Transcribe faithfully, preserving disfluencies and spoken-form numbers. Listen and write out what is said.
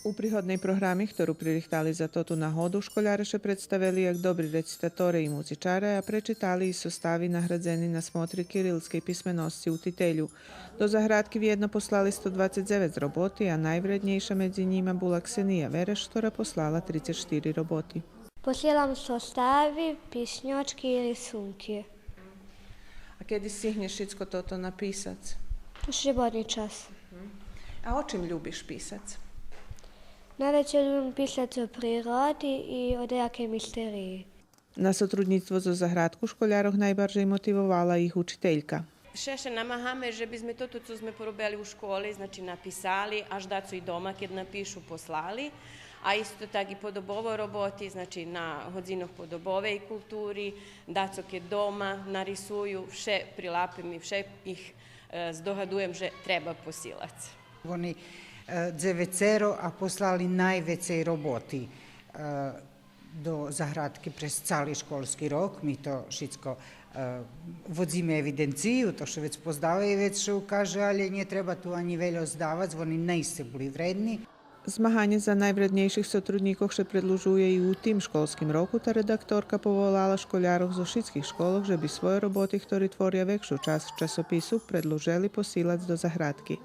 У пригодней програми, хтору пририхтали за тоту нагоду, школяре ше представели як добри рецитаторе и музичаре, а пречитали и состави наградзени на смотри кирилскей писменосци учителю. До заградки вєдно послали сто двацец дзевец роботи, а найвреднєйша медзи нїма була Ксения Вереш, хтора послала трицец штири роботи. Посилам состави, писньочки и рисунки. А кеди стигнєш шицко тото написац? У шлєбодни час. А о чим любиш писац? Найвецей любим писац о природи и о даякей мистериї. На сотруднїцтво зоз заградку школярох найбаржей мотивовала их учителька. Вше ше намагаме же би зме тото цо зме поробели у школи, значи, написали, аж дацо и дома кед напишу, послали, а исто так и подобово роботи, значи, на годзинох подобовей култури, дацо кед дома нарисую, вше прилапим и вше их, е, здогадуєм же треба посилац. Вони, е, дзевецеро, а послали найвецей роботи, е, до заградки през цали школски рок. Ми то шицко, е, водзиме евиденцию, то ше вец поздава и вец ше укаже, але нє треба ту анї вельо здавац, вони наисце були вредни. Змаганє за найвреднєйших сотруднїкох ше предлужує и у тим школским року, та редакторка поволала школярох зоз шицких школох же би свойо роботи, хтори творя векшу часц часопису, предлужели посилац до заградки.